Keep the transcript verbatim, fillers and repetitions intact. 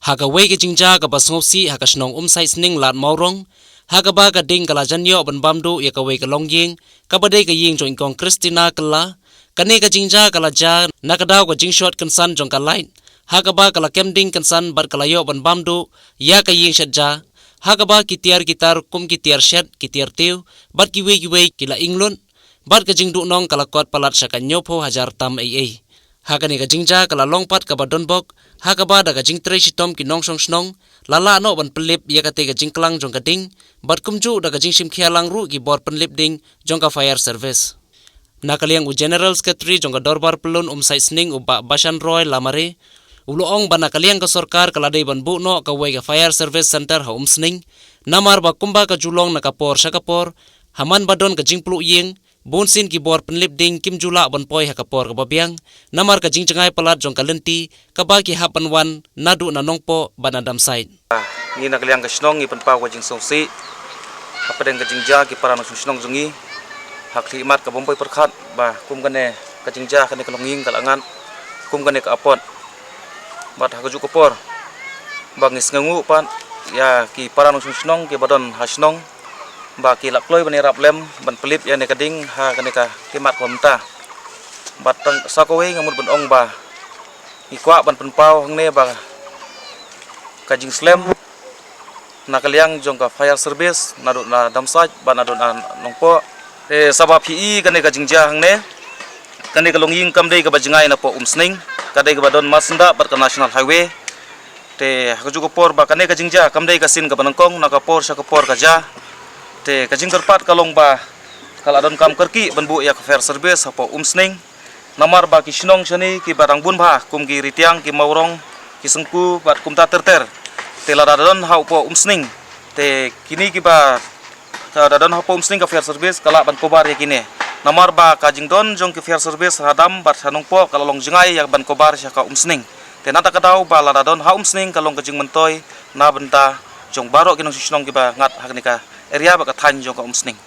Ha kawei ka jingjia kaba sngewsih ha ka shnong Umsaitsning Lad Mawrong, ha kaba ka ding ka la jan ïoh ban bam duh ïa kawei ka longïing, kaba dei ka ïing jong i kong Christina Kylla. Kane ka jingjia ka la jia na ka daw ka jingshot kynsan jong ka light, ha kaba ka la kem ding kynsan bad ka la ïoh ban bam duh ïa ka ïing shet ja, ha kaba ki tiar ki tar kum ki tiar shet, ki tiar tiew bad kiwei kiwei ki la ing lut, bad ka jingduhnong ka la kot palat sha ka hynñiewphew hajar tam eiei. Ha kane ka jingjia ka la long pat kaba donbok, ha kaba da ka jingtrei shitom ki nongshong shnong la lah noh ban pynlip ïa katei ka jingklang jong ka ding, bad kumjuh da ka jingshim khia lang ruh ki bor pynlip ding jong ka fire service. Na ka liang u General Secretary jong ka Dorbar Pyllun Umsaitsning, u Bah Bashan Roy Lamare, u la ong ba na ka liang ka sorkar ka la dei ban buh noh kawei ka Fire Service Center ha Umsning, namar ba kumba ka ju long na ka por sha ka por, ha man ba don ka jingpluh ïing, bun sien ki bor pynlip ding kim ju lah ban poi ha ka por kaba biang, namar ka jingjngai palat jong ka lynti kaba ki hap ban wan naduh na Nongpoh bad na Damsait. Ngi na ka liang ka shnong ngi pynpaw ka jingsngewsih hapdeng ka jingjia ki para nongshong shnong jong ngi ha ka khlieh mat ka bym poi pyrkhat ba kum kane ka jingjia, kane ka longïing ka la ngat, kum kane ka apot. Bad ha kajuh ka por ba ngi sngewnguh pat ïa ki para nongshong shnong kiba don ha shnong ba ki la kloi ban ïarap lem ban pynlip ïa kane ka ding ha kane ka khlieh mat ka mynta. Bad tang sa kawei nga mut ban ong ba ngi kwah ban pynpaw hangne ba ka jingslem na ka liang jong ka fire service naduh na Damsait bad naduh na Nongpoh. Te sa ba phi i kane ka jingjia hangne, kane ka longïing kam dei kaba jngai napoh Umsning, ka dei kaba don mar syndah bad ka National Highway. Te ha kajuh ka por ba kane ka jingjia kam dei ka sien kaba nyngkong, na ka por sha ka por ka jia. Te ka jingkyrpad ka long ba ka la donkam kyrkieh ban buh ïa ka fire service hapoh Umsning, namar ba ki shnong shane kiba dang bun bha kum ki Ritiang, ki Mawrong, ki Syngku bad kumta ter ter. Te lada don hapoh Umsning, te kine kiba, lada don hapoh Umsning ka fire service ka lah ban cover ïa kine. Namar ba ka jingdon jong ki fire service ha Dam bad ha Nongpoh ka la long jngai ïa ban cover sha ka Umsning. Te na kata ka daw ba lada don ha Umsning ka long ka jingmyntoi na bynta jong baroh ki nongshong shnong kiba ngat ha kane ka area bad ka thaiñ jong ka Umsning.